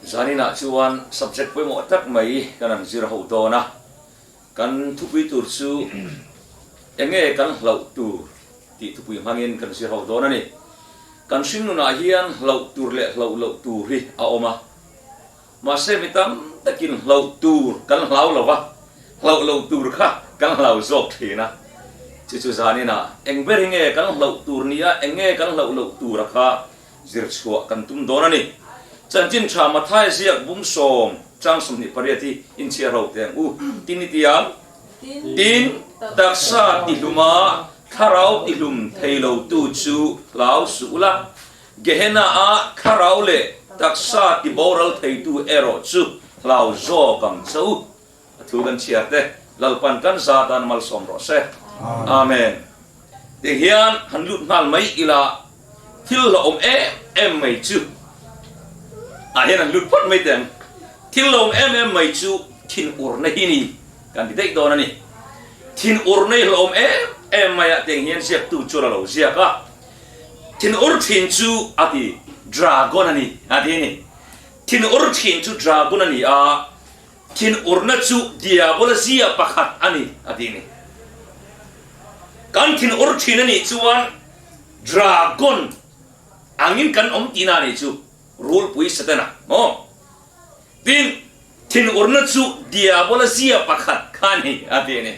Zaninah chuan subject pawimawh tak mai kan han zir ho dawn a, kan thupui tur chu eng nge kan hlauh tur tih thupui hmangin kan zir ho dawn a ni. Kan hringnunah hian hlauh tur leh hlauh loh tur hi a awm a. Mahse mi tam takin hlauh tur kan hlau lo va, hlauh loh tur kha kan hlau zawk thin a. Chu chu zaninah eng ber hi nge kan hlauh tur ni a, eng nge kan hlauh loh tura kha zir chhuah kan tum dawn a ni. Chanchin tha Mathai ziak bung sawm chang 28 hi inchhiar ho teh ang u. Tin i tiang? Tin, taksa tihluma thlarau tihlum thei lotu chu hlau suh ula, Gehenna-a thlarau leh taksa tiboral theitu erawh chu hlau zawk ang che u. A thu kan chhiar te, Lalpan kan za tan malsawm rawh se. Amen. Ti hian han lut nghal mai ila, thil hlauhawm em em mai chu ah hian han lut phawt mai teh ang. Thil hlauhawm em em mai chu thinurna hi ni kan ti daih dawn a ni. Thinurna hi hlauhawm em em mai ah tiang hian ziaktu chuan a lo ziak a. Thinur thin chu a ti, dragon a ni a ti a ni. Thinur thin chu dragon a ni a, thinurna chu diabola zia pakhat a ni a ti a ni. Kan thinur thin a nih chuan dragon angin kan awm tihna a nih chu, rulpui Setana maw? Tin, thinurna chu diabola zia pakhat kha a ni a ti a ni.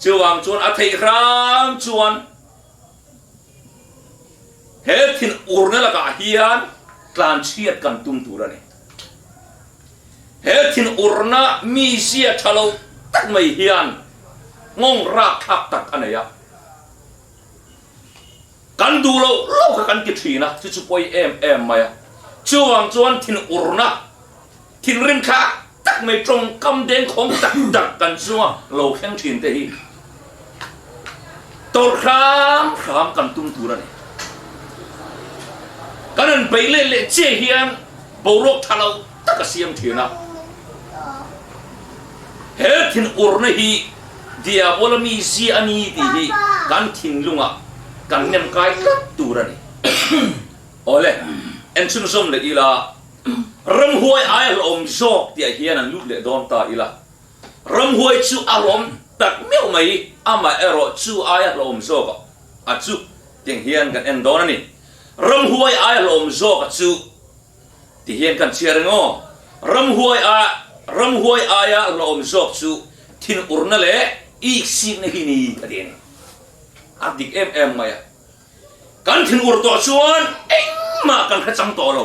Chuvang chuan a theih hram chuan He thinurna lakah hian tlanchhiat kan tum tur a ni. He thinurna mizia tha lo tak mai hian nghawng rakthlak tak a nei a. Kan duh loh loh kha kan ti thin a, chu chu pawi em em mai a. Chuvang chuan thinurna thinrimthlak tak mai tawngkam dengkhawm tak tak kan chunga lo thleng thin te hi tawrh hram hram kan tum tur a ni. Kan han beih leh leh chiah hian boruak tha lo tak a siam thin a. He thinurna hi Diabola mi zia a ni tih hi kan thinlungah kan nem kai tlat tur a ni. Awle, enchhunzawm leh ila. Ramhuai ai a hlawm zawk tih ah hian an lut leh dawn ta ila. Ramhuai chu a hlawm tak meuh mai, amah erawh chu ai a hlawm zawk a chu tiang hian kan en dawn a ni. Ramhuai ai a hlawm zawk a chu ti hian kan chhiar eng aw. Ramhuai a Ramhuai aia hlawm zawk chu thinurna leh iksikna hi ni a ti a ni. A dik em em mai a. Kan thinur tawh chuan engmah kan hre chang tawh lo.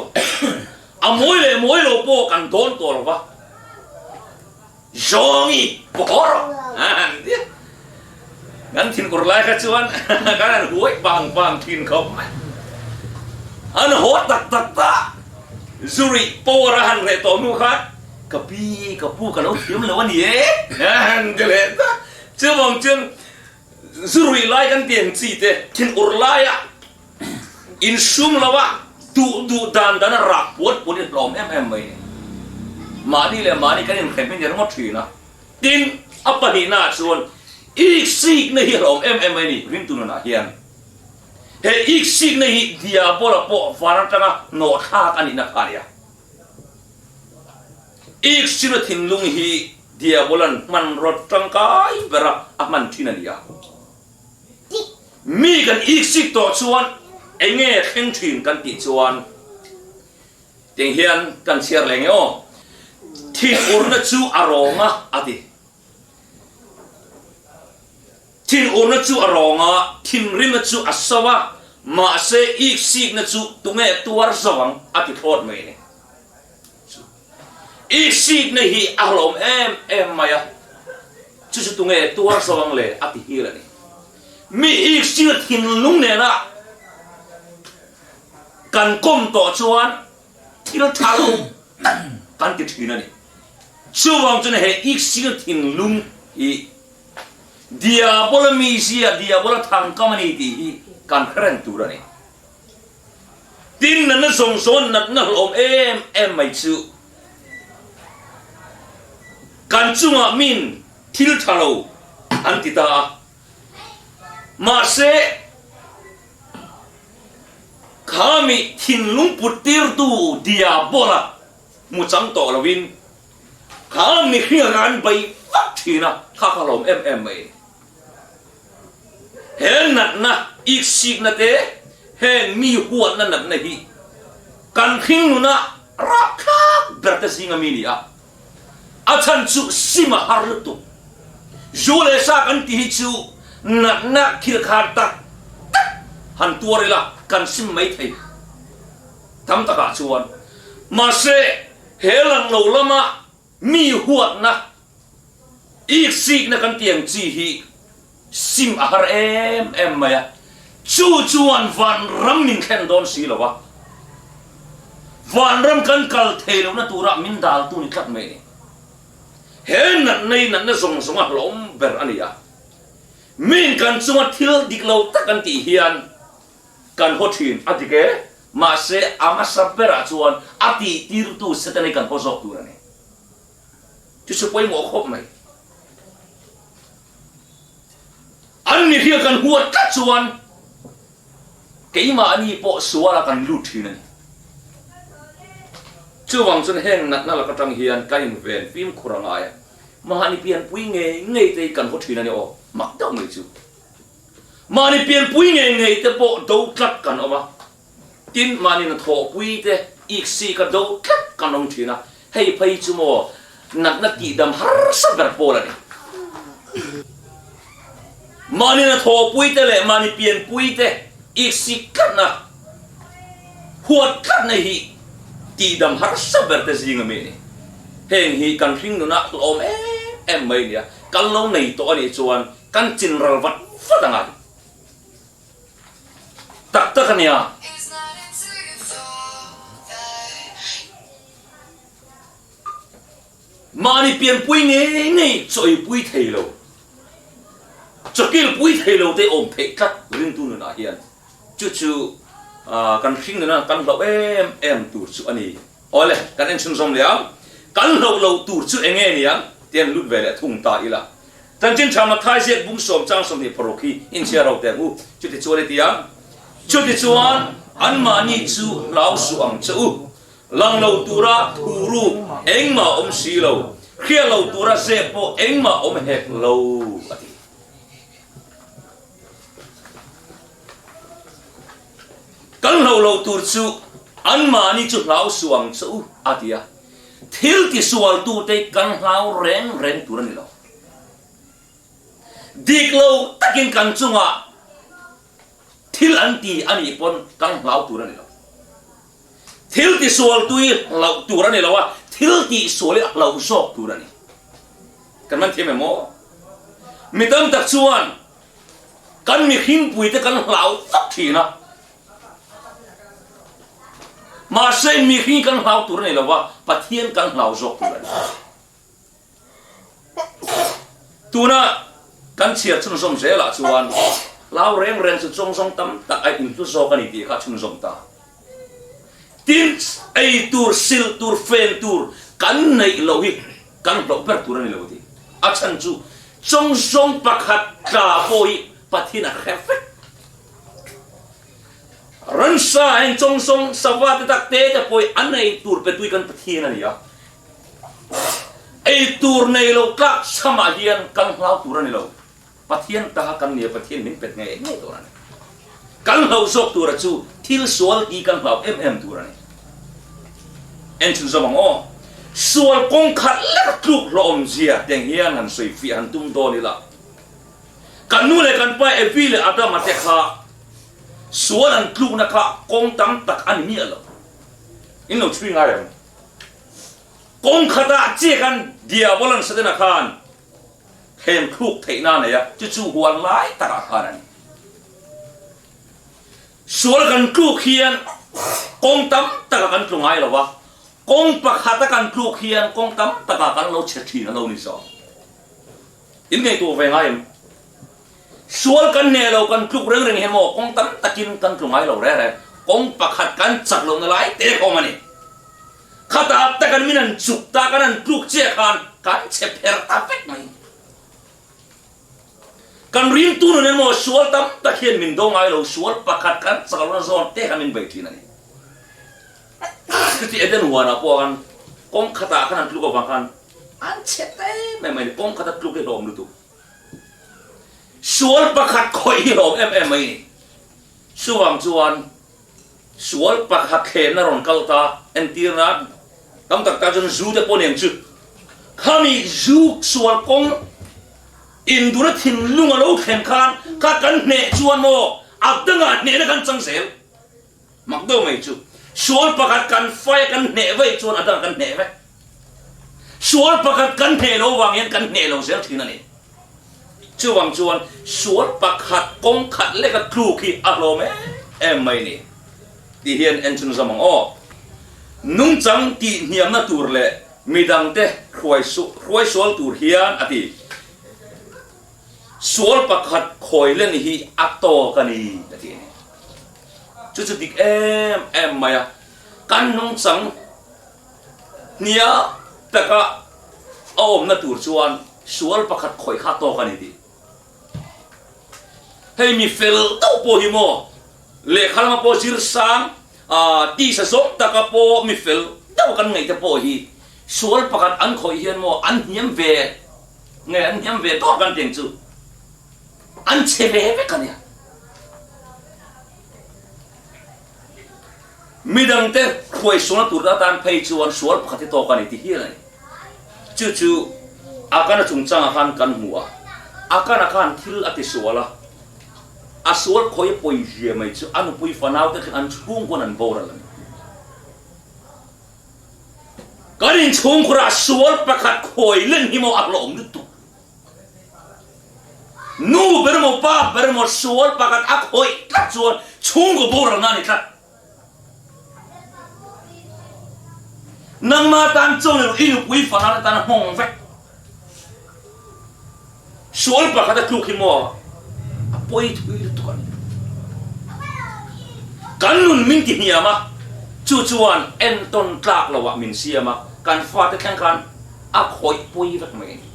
A mawi leh mawi lo pawh kan dawn tawh lo va. Zawngi pawh rawh an ti a. Kan thinur lai kha chuan kan han huai bang bang thin khawp mai. An haw tak tak ta. Zurih power a han reh tawh hnu khan ka pi ka pu ka lo thiam lo a ni e an ti leh ta. Chuvang chuan Zu ruih lai kan ti ang chi te, thin ur laia insum lova duh duh dan dana rak puat puat hi hlawm em em mai ni. Mahni leh mahni kan inhrem hi ni ringawt thin a. Tin, a pahnihnaah chuan iksikna hi hlawm em em mai ni ringtu nunah hian. He iksikna hi Diabola pawh van atanga nawhthlak a nihna kha a ni a. Iksina thinlung hi Diabolan hmanraw tangkai bera a hman thin a ni a. Mi kan iksik tawh chuan eng nge thleng thin kan tih chuan tiang hian kan chhiar leh nge aw. Thinurna chu a rawng a, a ti. Thinurna chu a rawng a, thinrimna chu a so a, mahse iksikna chu tunge tuar zo ang a ti thlawt mai a ni. Iksikna hi a hlawm em em mai a, chu chu tunge tuar zo ang le a ti hil a ni. Mi iksikna thinlung nena kan kawm tawh chuan thil tha lo tak kan ti thin a ni. Chuvang chuan he iksikna thinlung hi Diabola mizia, Diabola thangkam a ni tih hi kan hre reng tur a ni. Tin, natna zawng zawng natna hlawm em em mai chu kan chungah min thil tha lo an ti ta a. Mahse, khami thinlung put tirtu Diabola. hmu chang tawh lovin kha mihring anga an bei vak thin a, kha kha hlawm em em mai a ni. He natna iksikna te, heng mi huatna natna hi kan hring nuna rapthlak ber te zinga mi ni a, a chhan chu sim a har lutuk. Zu leh sa kan tih hi chu natna khirkhar tak tak han tuar ila kan sim mai thei tam takah chuan. Mahse, he lang lo lama mi huatna Iksikna kan tih ang chi hi sim a har em em mai a, chu chuan vanram min thlen dawn si lo a, vanram kan kal thei lohna turah min daltu ni tlat mai a ni. He natna hi natna zawng zawng a hlawm ber a ni a, min kan chunga thil dik lo tak an tih hian kan haw thin a dik e, mahse a hmasa berah chuan a tihtirtu Setana hi kan haw zawk tur a ni. Chu chu pawimawh khawp mai. An mihring kan huat tlat chuan keimahni pawh suala kan lut thin a ni. Chuvang chuan heng natna lak atang hian kan inven fimkhur a ngai a, mahni pianpui ngei ngei te hi kan haw thin a ni aw, mak deuh mai chu. Mahni pianpui ngei ngei te pawh do tlat kan awm a. Tin, mahni na thawhpui te iksik a do tlat kan awm thin a, hei phei chu maw natna tihdam harsa ber pawl a ni. Mahni na thawhpui te leh mahni pianpui te iksik tlatna, huat tlatna hi tihdam harsa ber te zing ami a ni. Heng hi kan hring nunah hlawm em em mai a ni a, kan lo nei tawh a nih chuan kan chinral vat vat a ngai. Tak tak a nia. Mahni pianpui ngei ngei chawipui thei lo, chawkilpui thei lo te awm theih tlat ringtu nunah hian chu chu kan hring nuna kan hlauh em em tur chu a ni. Awle, kan en chhunzawm leh ang. Kan hlauh loh tur chu enge niang? Tian lut ve leh thung ta ila. Chanchin tha Mathai ziak bung sawm chang 26 hi inchhiar ho teh ang u. Chutichuan i ti ang. Chutichuan anmahni chu hlau suh ang che u. Lang lo tura thu ruk engmah awm si lo, hriat lo tura zep pawh engmah awm hek lo, a ti. Kan hlauh loh tur chu anmahni chu hlau suh ang che u, a ti a. Thil tisualtute kan hlau reng reng tur a ni lo. Dik lo takin kan chungah thil an ti a nih pawn kan hlau tur a ni lo. Thil tisual tui hlauh tur a ni lo a, thil tihsual hi a hlauh zawk tur a ni. Kan man thiam em aw? Mi tam tak chuan kan mihringpuite kan hlau vak thin a. Mahse mihring kan hlau tur a ni lo a, Pathian kan hlau zawk tur a ni. Tuna kan chhiar chhunzawm zelah chuan hlau reng reng chu chawngzawng tam tak a inhlu zawk a ni tih kha chhunzawm ta. Tin, ei tur, sil tur, fen tur kan neih loh hi kan hlauh ber tur a ni lo ti. A chhan chu chawngzawng pakhat tla pawh hi Pathian a hre vek. Ransa heng chawngzawng sava te tak te te pawh hi an ei tur pe tui kan Pathian a ni a. Ei tur nei lo tlak chhamah hian kan hlau tur a ni lo. Pathian ta kan nia, Pathian min pet ngei ngei tur a ni. Kan hlauh zawk tura chu thil sual tih kan hlau em em tur a ni. En chhunzawm ang aw. Sual kawng khat lek tluk hlawhawmzia teng hian han sawi fiah han tum dawn ila. Kan nu leh kan pa Evi leh Adama te kha sual an tlukna kha kawng tam tak a ni miah lo. In lo chhui ngai ang. Kawng khatah chiah khan Diabolan Setana khan thlem thluk theihna a nei a, chu chu huan lai takah khan a ni. Sual kan tluk hian kawng tam takah kan tlu ngai lo va, kawng pakhata kan tluk hian kawng tam takah kan lo chhe thin a lo ni zawk. In ngaihtuah ve ngai em? Sual kan neh lo, kan tluk reng reng hian maw kawng tam takin kan tlu ngai lo reng reng. Kawng pakhat kan chak lohna lai te kha awm a ni. Khatah tak an min an chuk ta, kan an tluk chiah khan kan chhe pher ta vek mai. Kan ringtu nun emaw sual tam tak hian min do ngai lo, sual pakhat kan chak lohna zawn te kha min bei thin a ni. Chuti Eden huanah pawh khan. Kawng khatah khan an tluk avang khan an chhe ta em em mai a ni. Kawng khata tluk hi hlawm lutuk. Sual pakhat khawih hi hlawm em em mai a ni. Chuvang chuan sual pakhat thlenna rawn kal ta entir nan tam tak tak chuan zu te pawh nen chu khami zu sual kawng induna thinlung a lo thlen khan kha kan hneh chuan maw a dangah hnehna kan chang zel. Mak deuh mai chu sual pakhat kan fai a kan hneh vaih chuan a dangah kan hneh vek. Sual pakhat kan hneh lo vang hian kan hneh lo zel thin a ni. Chuvang chuan sual pakhat kawng khat leka tluk hi a hlawm em em mai ni tih hian en chhun zawm ang aw. Nungchang tih hniamna tur leh midangte hruai hruai sual tur hian a ti. Sual pakhat khawi len hi a tawk a ni a ti a ni. Chu chu dik em em mai a, kan nungchang hniam taka a awmna tur chuan sual pakhat khawih kha tawk a ni tih. Hei mi fel deuh pawh hi maw, lehkha lama pawh zir sang, tisa zawng taka pawh mi fel deuh kan ngaih te pawh hi sual pakhat an khawih hian maw an hniam ve nge an hniam ve tawk kan tih ang chu an chhe ve vek a nia. Midangte hruaisualna tur atan phei chuan sual pakhat hi tawk a ni ti hial a ni. Chu chu Akana chungchangah khan kan hmu a, Akana khan thil a tisual a, a sual khawi a pawi zia mai chu a nupui fanaute thleng an chhungkuan an boral a ni. Kan inchhungkhurah sual pakhat khawi len hi maw a hlawm lutuk. Nu ber emaw pa ber emaw sual pakhat a khawih tlat chuan chhungkaw boralna a ni tlat. Nangma tan chaw leh i nupui fanal atan a hmawng vek. Sual pakhat a tluk hi maw a pawi thui lutuk a ni. Kan nun min ti hniam a, chu chuan entawn tlak loah min siam a, kan fate thleng khan a khawih pawi vek mai a ni.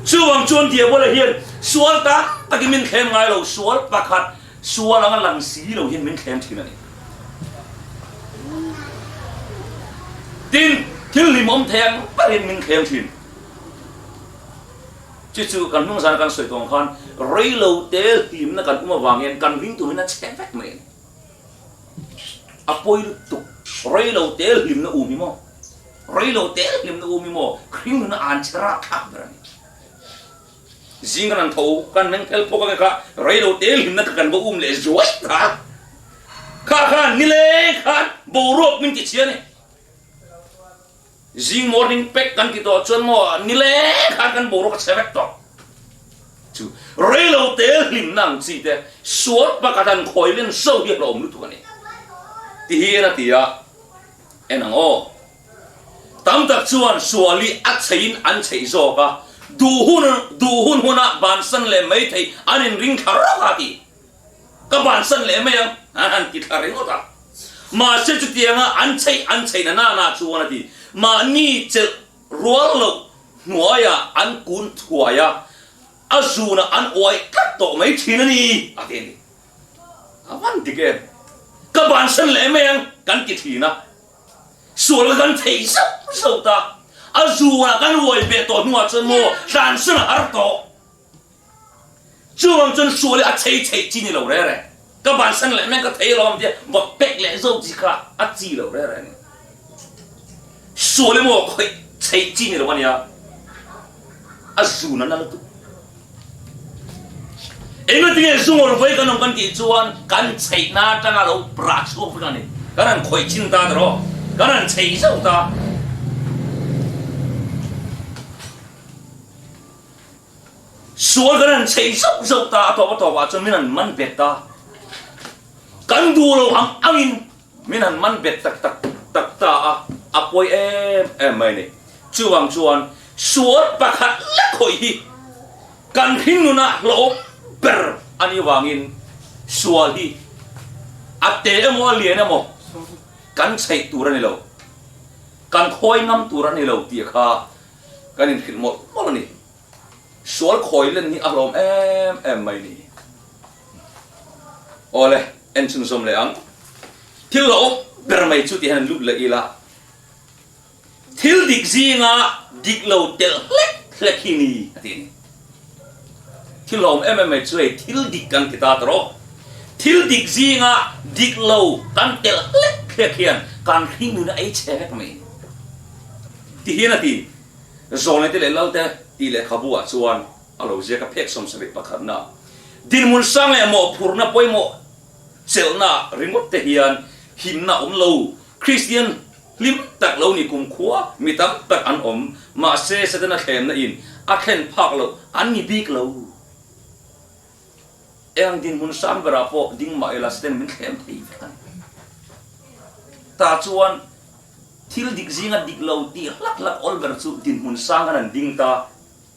Chuvang chuan Diabola hian sual tak takin min thlem ngai lo, sual pakhat sual anga lang si lo hian min thlem thin a ni. Tin, thil hlimawm thei ang berin min thlem thin. Chu chu kan hnung zana kan sawi tawng khan reilo te hlimna kan um avang hian kan ring turin a chhe vek mai a ni. A pawi lutuk, reilo te hlimna um hi maw? Reilo te hlimna um hi maw hring nuna an che rapthlak ber a ni. Zing kan han tho, kan meng phel phawk ange kha reilo te hlimna kha kan va um leh zuai ta. Kha khan nileng khan boruak min ti chhia a ni. Zing morning pack kan ti tawh chuan maw nileng khan kan boruak a chhe vek tawh. Chu reilo te hlimna ang chi te sual pakhat han khawi len zo hi a hlawm lutuk a ni. Ti hian a ti a. En ang aw. Tam tak chuan suali a cheiin an cheih zawk a, duh hun duh hun hunah bansan leh mai theih an inring thla rawk a ti. Ka bansan leh mai ang an han ti thla ringawt a. Mahse chutianga an cheih an cheih na nana chuan a ti. Mahni chelh rual loh hnuaiah an kun thuai a, a zunah an uai tlat tawh mai thin a ni a ti a ni. A van dik em? Ka bansan leh mai ang kan ti thin a, sual ka kan thei zauh zauh ta, a zuah kan uai beh tawh hnuah chuan maw tlansan a har tawh. Chuvang chuan sual hi a chei chei chi ni lo re re. Ka bansan leh mai ang ka thei alawm tia va pek leh zauh chi kha a chi lo re re a ni. Sual emaw khawih chheih chi ni lo a nia, a zun a na lutuk. Engatinge zungawl vawi kan awm kan tih chuan kan chheihna atanga lo rah chhuak vek a ni. Kan han khawih chin ta tawh, kan han chheih zauh ta. Sual kan han chheih zauh zauh ta, a tawp a tawpah chuan min han man bet ta. Kan duh lo ang angin Min han man bet tak tak tak ta a, a pawi em em mai a ni. Chuvang chuan sual pakhat lek hawi hi kan hringnunah hlawhawm ber a nih vangin sual hi a te emaw a lian emaw kan chheih tur a ni lo, kan khawi ngam tur a ni lo tih kha kan inhrilh mawlh mawlh a ni. Sual khawi len hi a hlawm em em mai a ni. Awle, en chhunzawm leh ang. Thil la awm ber mai chu ti hian lut leh ila. Thil dik zinga dik lo telh hlek hlek hi ni a ti a ni. Thil hlawm em em mai chu hei thil dik kan ti ta tawh. Thil dik zinga dik lo kan telh hlek hlek hian kan hring nun a ei chhe vek mai. Ti hian a ti. Zawlneite leh Lalte tih lehkhabu ah chuan a lo ziak a phek 71 na dinhmun sang leh mawhphurhna pawimawh chelhna ringawt te hian himna awm lo Kristian Hlim tak lo ni kumkhua mi tam tak an awm, mahse Setana thlemna in a thlen phak loh an ni bik lo. Eng dinhmun sang berah pawh ding mah ila Setana min thlem thei vek a ni. Tah chuan thil dik zinga dik lo tih hlak hlak awl ber chu dinhmun sang khan an ding ta,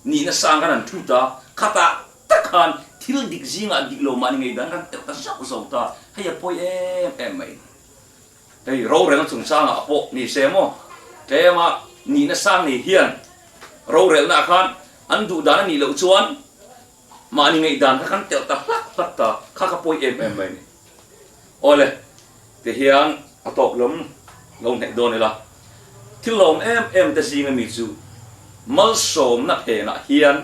nihna sang khan an thu ta, khatah tak khan thil dik zingah dik lo mahni ngeidan kan telh ta zauh zauh ta, hei a pawi em em mai. Hei rorelna chungchangah pawh ni se maw, tlema nihna sang nei hian rorelnaah khan an duh dan a nih loh chuan mahni ngaihdan kha kan telh ta hlak hlak ta, kha ka pawi em em mai a ni. Awle, tihian a tawp lam lo hnaih dawn ila, thil lawm em em te zinga mi chu malsawmna phenah hian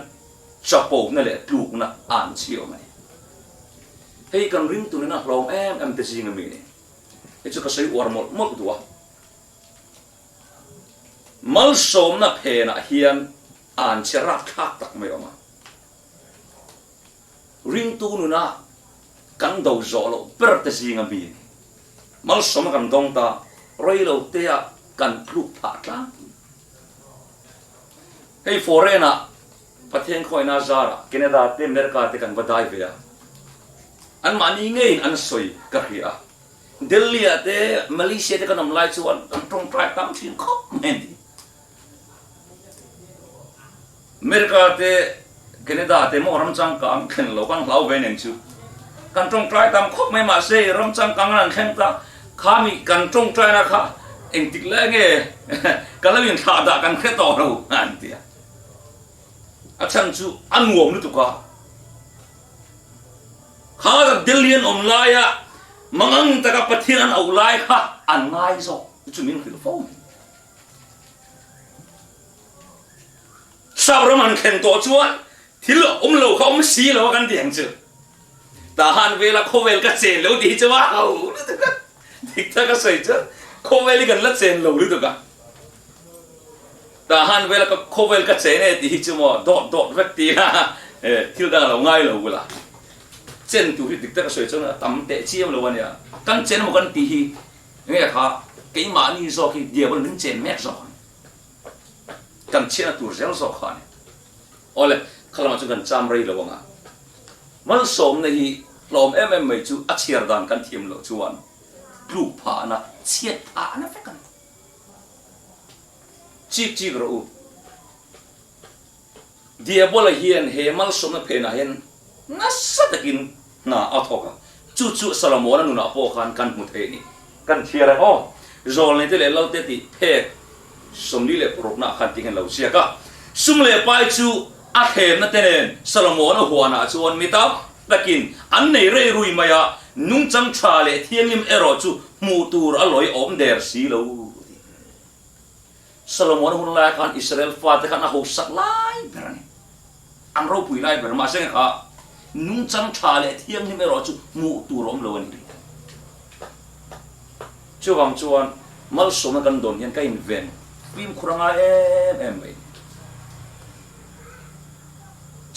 chapona leh tlukna an chhiawm a ni. Hei kan ringtu nena hlawm em em te zinga mi a ni. Hei chu ka sawi uar mawlh mawlh duh a. Malsawmna phenah hian an che rakthlak tak mai awm a. Ringtu nuna kan do zawh loh ber te zinga mi a ni. Malsawmna kan dawng ta, rei lo tea kan tluk phah tlangpui. Hei foreign-ah Pathian khawihna zarah Canada te America te kan va dai ve a, anmahni ngeiin an sawi ka hria a. Delhi ah te Malaysia te kan awm lai chuan kan tawngtai tam thin khawp mai an ti. America te Canada te maw ram changkang thlen lo kan hlau ve nen chu kan tawngtai tam khawp mai mahse ram changkang an thleng ta khami kan tawngtaina kha engtik lai nge ka lo inthlah dah kan hre tawh lo an ti a. A chhan chu a nuam lutuk a. Kha Delhi an awm laia mangang taka Pathian an auh lai kha an ngai zawk chu min hrilh fo mai. Sap ram han thlen tawh chuan thil awm lo kha awm si lo a kan ti ang chu. Tahan vela khawvel ka chen lo tih hi chu a ho lutuk a. Dik tak a sawi chuan khawvel hi kan la chen lo lutuk a. Tahan vela ka khawvel ka chen e tih hi chu maw dawt dawt vek ti a thil dang a lo ngai lo bula. Chen tur hi dik tak a sawi chuan a tam teh chiam lo a nia. Kan chen emaw kan tih hi nge kha keimahni zawk hi diabol min chen mek zawk a ni. Kan chhiatna tur zel zawk kha a ni. Awle, kha lamah chuan kan cham rei lo ang a. Malsawmna hi hlawm em em mai chu a chhiar dan kan thiam loh chuan tluk phahna, chhiat phahna vek a ni. Chik chik rawh u. Diabola hian he malsawmna phenah hian nasa takin hna a thawk a, chu chu Solomona nunah pawh khan kan hmu thei a ni. Kan chhiar ang aw. Zawlneite leh Lalte tih phek 46 ah khan ti hian lo ziak a. Sum leh pai chu a thlemna te nen Solomona huanah chuan mi tam takin an nei rei rui mai a, nungchang tha leh thianghlim erawh chu hmuh tur a lawi awm der si lo a ti. Solomon hun lai khan Israel fate khan a hosak lai ber a ni. An ropui lai ber mahse nge kha nungchang tha leh thianghlim erawh chu hmuh tur a awm lo a ni. Chuvang chuan malsawmna kan dawn hian ka inven fimkhur a ngai em em mai.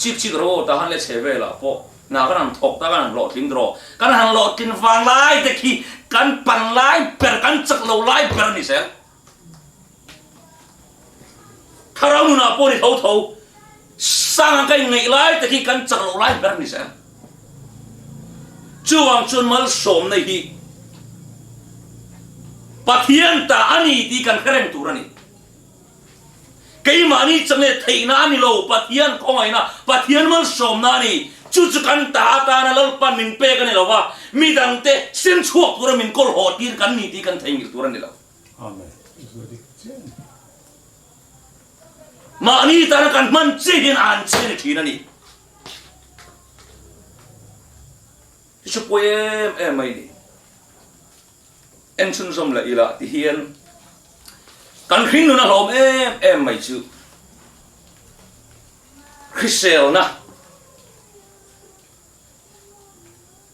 Chik chik ro ta han leh chhe velah pawh hna kan han thawk ta kan han hlawhtling rawh. Kan han hlawhtlin vang lai te khi kan pan lai ber kan chak lo lai ber a ni zel. Thlarau nunah pawh ni tho tho, sang ka inngaih lai te khi kan chak loh lai ber ni zel. Chuvang chuan malsawmna hi Pathian ta a ni tih kan hre reng tur a ni. Keimahni change theihna a ni lo, Pathian khawngaihna, Pathian malsawmna a ni. Chu chu kan ta atana Lalpan min pek a ni lo va, midangte sem chhuak tura min kawl haw tir kan ni tih kan theihnghilh tur a ni lo. Amen. Dik chiah a ni. Mahni tana kan hman chiah hian an che ni thin a ni. Hi chu pawi em em mai ni. En chhunzawm leh ila ti hian. Kan hringnun a hlawm em em mai chu hriselna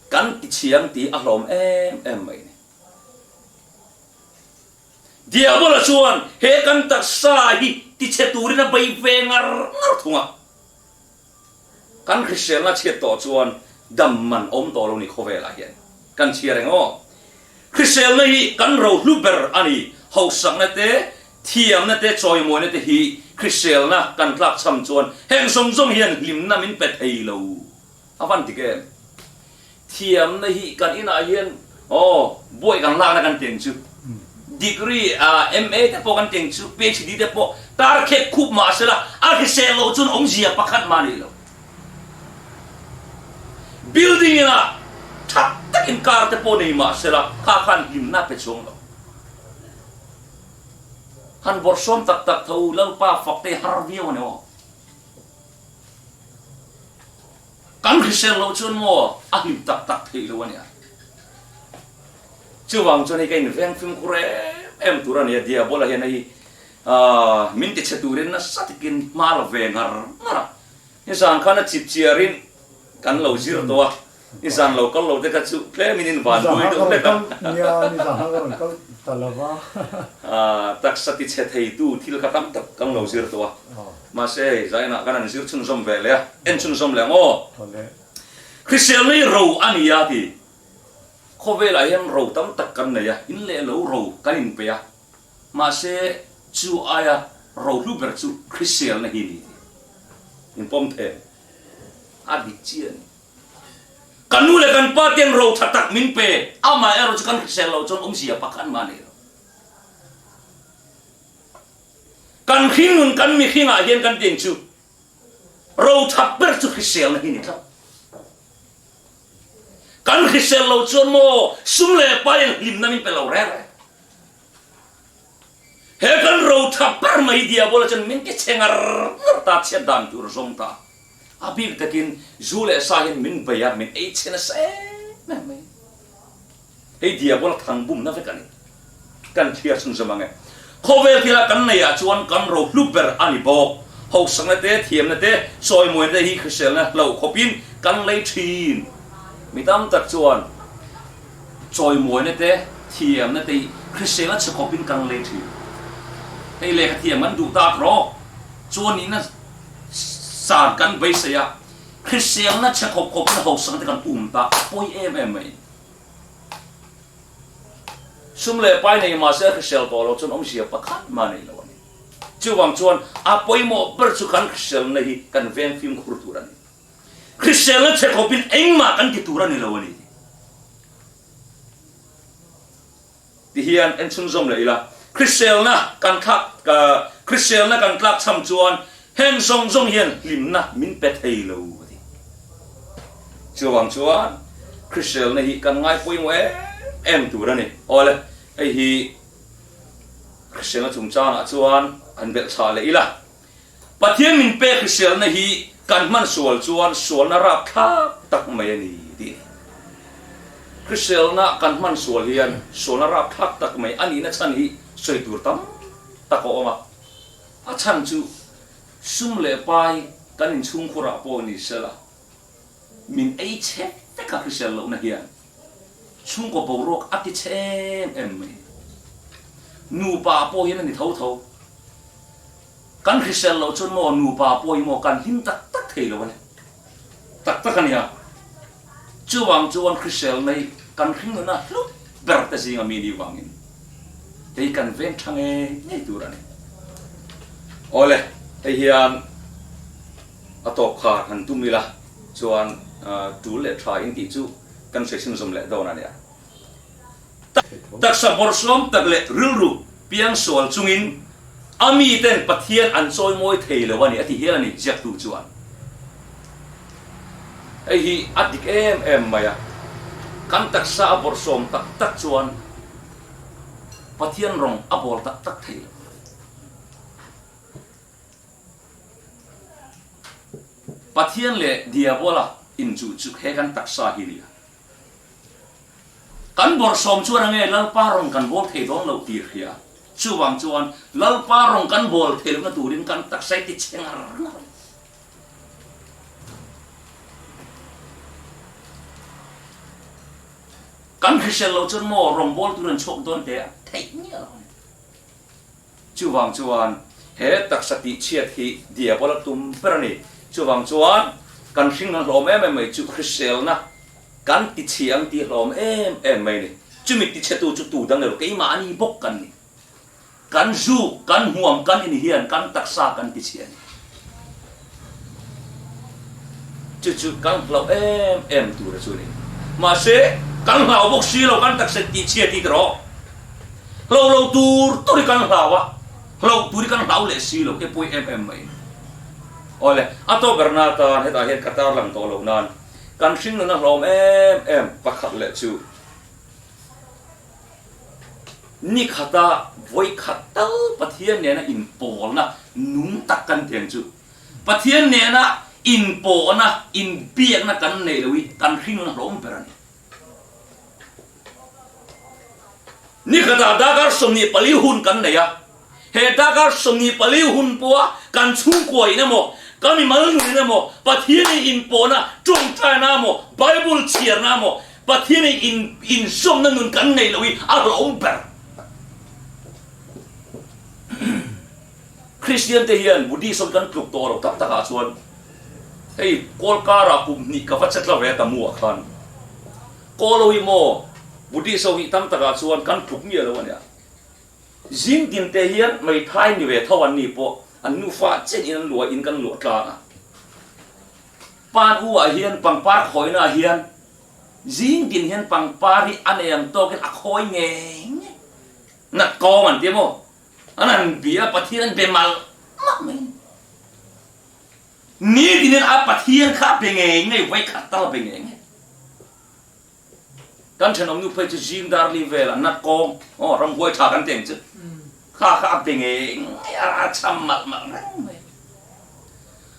kan ti chhiang tih a hlawm em em mai ni. Diabola chuan he kan taksa hi tichhe turin a bei ve ngar ngar thung a. Kan hriselna chhiat tawh chuan dam man awm tawh lo ni khawvelah hian kan chhia reng aw. Hriselna hi kan rohlu ber a ni. Hausakna te, thiamna te, chawimawina te hi hriselna kan tlakchham chuan heng zawng zawng hian hlimna min pe thei lo. A van dik em? Thiamna hi kan inah hian aw buai kan lakna kan teng chu degree MA te pawh kan teng chu PhD te pawh tar khek khup mah sela a hrisel loh chuan awmzia pakhat mah nei lo. Building inah tha takin car te pawh nei mah sela kha khan hlimna pe chuang lo. Han bawrhsawm tak tak tho Lalpa fak te har viau a ni aw. Kan hrisel loh chuan maw a hlim tak tak theih lo a nia. Chuvang chuan hei ka inveng fimkhur em em tur a nia, Diabola hian hei min tichhe turin nasa takin hma la ve ngar ngar a. Nizan khan a chip chiarin kan lo zir tawh a, nizan lo kal lo te kha chu tlemin in van bui deuh hlek a. Nia, nizan kha ka rawn kal ta lo va. Taksa tichhe theitu thil kha tam tak kan lo zir tawh a. Mahse hei zainah kan han zir chhunzawm ve leh a, en chhunzawm leh ang aw. Hriselna hi ro a ni a ti. Khawvelah hian ro tam tak kan nei a, in leh lo ro kan inpe a. Mahse chu aia ro hlu ber chu hriselna hi a ni ti. In pawm them. A dik chiah a ni. Kan nu leh kan pa ten ro tha tak min pe, amaherawhchu kan hrisel loh chuan awmzia pakhat mah a nei lo. Kan hringnun kan mihringah hian kan tih ang chu ro that ber chu hriselna hi ni tlat. Kan hrisel lo chuan maw sum leh pai ang hlimna min pe lo reng reng. He kan ro that ber mai diabola chuan min ti chhe ngar ngar ta chhiat dan tur zawng ta. A bik takin zu leh sa hian min bei a, min ei chhe nasa em em mai. Hei diabola thang bumna vek a ni. Kan thliar chhunzawm ang e. Khawvel thila kan neihah chuan kan ro hlu ber a ni bawk. Hausakna te, thiamna te, sawimawina te hi hriselna hlauh khawpin kan lei thin. Mi tam tak chuan chawimawina te, thiamna te hi hriselna chhe khawpin kan lei thin. Hei lehkha thiam kan duh tak rawh. Chuan nihna san kan beisei a, hriselna chhe khawp khawpin hausakna te kan um ta a pawi em em mai. Sum leh pai nei mahse a hrisel tawh lo chuan awmzia pakhat mah nei lo a ni. Chuvang chuan a pawimawh ber chu kan hriselna hi kan veng fimkhur tur a ni. Hriselna chhe khawpin engmah kan ti tur a ni lo a ni. Ti hian en chhunzawm leh ila, hriselna kan thlak, hriselna kan tlak chham chuan heng zawng zawng hian hlimna min pe thei lo a ti. Chuvang chuan hriselna hi kan ngai pawimawh em em tur a ni. Awle, hei hi hriselna chungchangah chuan han belhchhah leh ila. Pathian min pek hriselna hi kan hman sual chuan sualna rapthlak tak mai a ni tih a ni. Hriselna kan hman sual hian sualna rapthlak tak mai a nihna chhan hi sawi tur tam tak a awm a. A chhan chu sum leh pai kan inchhungkhurah pawh ni sela min ei chhe vek a hrisel lohna hian chhungkaw boruak a ti chhe em em mai. Nupa pawh hian a ni tho tho. Kan hrisel loh chuan maw nupa pawh hi maw kan hlim tak tak thei lo a ni. Tak tak a nia. Chuvang chuan hrisel nei kan hringnuna hlut ber te zinga mi ni vangin hei kan veng tha ngei ngei tur a ni. Awle, hei hian a tawp kha han tum ila chuan tul leh tha in tih chu kan sawi chhunzawm leh dawn a nia. Taksa bawrhsawm tak leh rilru piangsual chungin a miten Pathian an chawimawi thei lo a ni a ti hial a ni, ziaktu chuan. Hei hi a dik em em mai a, kan taksa a bawrhsawm tak tak chuan Pathian rawng a bawl tak tak thei lo. Pathian leh Diabola inchuh chu he kan taksa hi a ni a. Kan bawrhsawm chuan ange Lalpa rawn kan bawl thei dawn loh tih hria. Chuvang chuan Lalpa rawng kan bawl thei lohna turin kan taksa hi ti chhe ngar ngar a ni. Kan hrisel loh chuan maw rawngbawl tur an chhuak dawn teh a theih miah lo a ni. Chuvang chuan he taksa tihchhiat hi diabola tum ber a ni. Chuvang chuan kan hringnun hlawm em em mai chu hriselna kan tichhia ang tih hlawm em em mai a ni. Chumi tichhetu chu tu dang elo keimahni bawk kan ni. Kan zuk, kan hmuam, kan in hian kan taksa kan tichhia a ni. Chu chu kan hlauh em em tur a chu ni. Mahse, kan hlau bawk si lo, kan taksa tihchhia tih erawh hlo lo tur tur hi kan hlau a, hloh tur hi kan hlau leh si lo, he pawi em em mai. Awle, a tawp berna atan hetah hian ka tarlang tawh lo nan kan hringnun a hlawm em em pakhat leh chu, Ni khata vawi khat tal Pathian nena inpawlna nung tak kan ti ang chu. Pathian nena inpawhna, inbiakna kan neih lo hi kan hringnun a hlawm ber a ni. Ni khatah darkar 24 hun kan nei a, he darkar 24 hun pawha kan chhungkua in emaw, kan mimal nun in emaw, Pathian in inpawhna, tawngtaina emaw, Bible chhiarna emaw, Pathian in inzawmna nun kan nei lo hi a hlauhawm ber. Kristian te hian Buddhist ho kan tluk tawh lo tak takah chuan hei Kawlkara kum hnih ka va che tla ve a Tamu ah khan Kawl ho hi maw Buddhist ho hi tam takah chuan kan tluk miah lo a nia. Zing tin te hian Meithai ni ve tho an ni pawh an nufa chen in an luah in kan luah tlang a. Pan u ah hian pangpar khawina ah hian Zing tin hian pangpar hi a nei ang tawkin a khawi ngei ngei. Nat kawng an ti maw? An han bia a, Pathian an be malh malh mai a ni. Ni tinin a Pathian kha a be ngei ngei, vawikhat tal a be ngei ngei. Kan thenawm nu phei chu zing dar li velah nat kawng, aw ramhuai tha kan ti ang chu, kha kha a be ngei ngei a, a cham malh malh reng mai.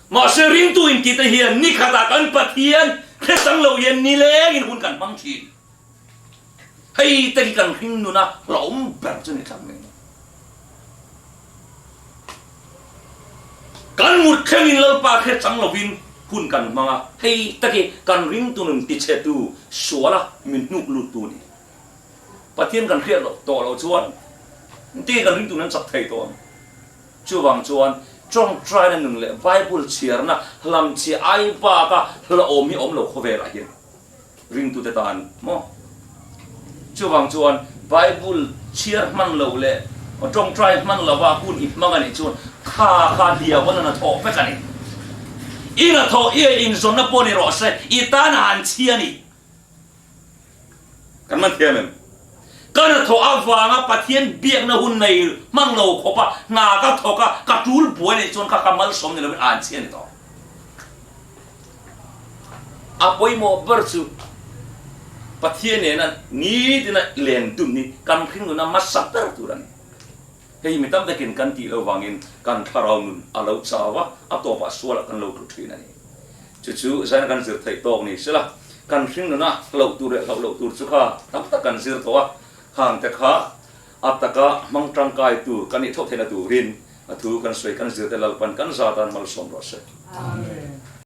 Mahse ringtu intite hian nikhatah kan Pathian hretang lo hian nilengin hun kan hmang thin. Hei te hi kan hring nuna hlauhawm ber chu ni tlat mai. Kan mut thlengin Lalpa hretang lovin hun kan hmang a, hei te hi kan ringtu nun tichhetu suala min hnuk luttu a ni. Pathian kan hriat loh tawh loh chuan engtin nge kan ringtu nun an chak thei tawh ang? Chuvang chuan tawngtaina nun leh Bible chhiarna hlamchhiah ai baka hlauhawm hi a awm lo khawvelah hian ringtute tan maw? Chuvang chuan Bible chhiar hman lo leh tawngtai hman lova hun i hmang a nih chuan kha kha diawl a hnathawh vek a ni. I hnathawh i inzawnna pawh ni rawh se, i tan a han chhia a ni. Kan man thiam em? Ka hnathawh avanga Pathian biakna hun nei hmang lo khawpa hna ka thawk a, ka tul buai neih chuan kha ka malsawm ni lovin an chhia ni tawh. A pawimawh ber chu Pathian nena nitina len dun hi kan hringnuna hmasa ber tur a ni. Hei hi mi tam takin kan tih lo vangin kan thlarau nun a lo chau a, a tawpah sualah kan lo tlu thin a ni. Chu chu zaina kan zir theih tawk ni sela, kan hring nuna hlauh tur leh hlauh loh tur chu kha tam tak kan zir tawh a, khang te kha a taka hmang tangkai tur kan nih theuh theihna turin a thu kan sawi kan zir te Lalpan kan zatan malsawm rawh se. Amen.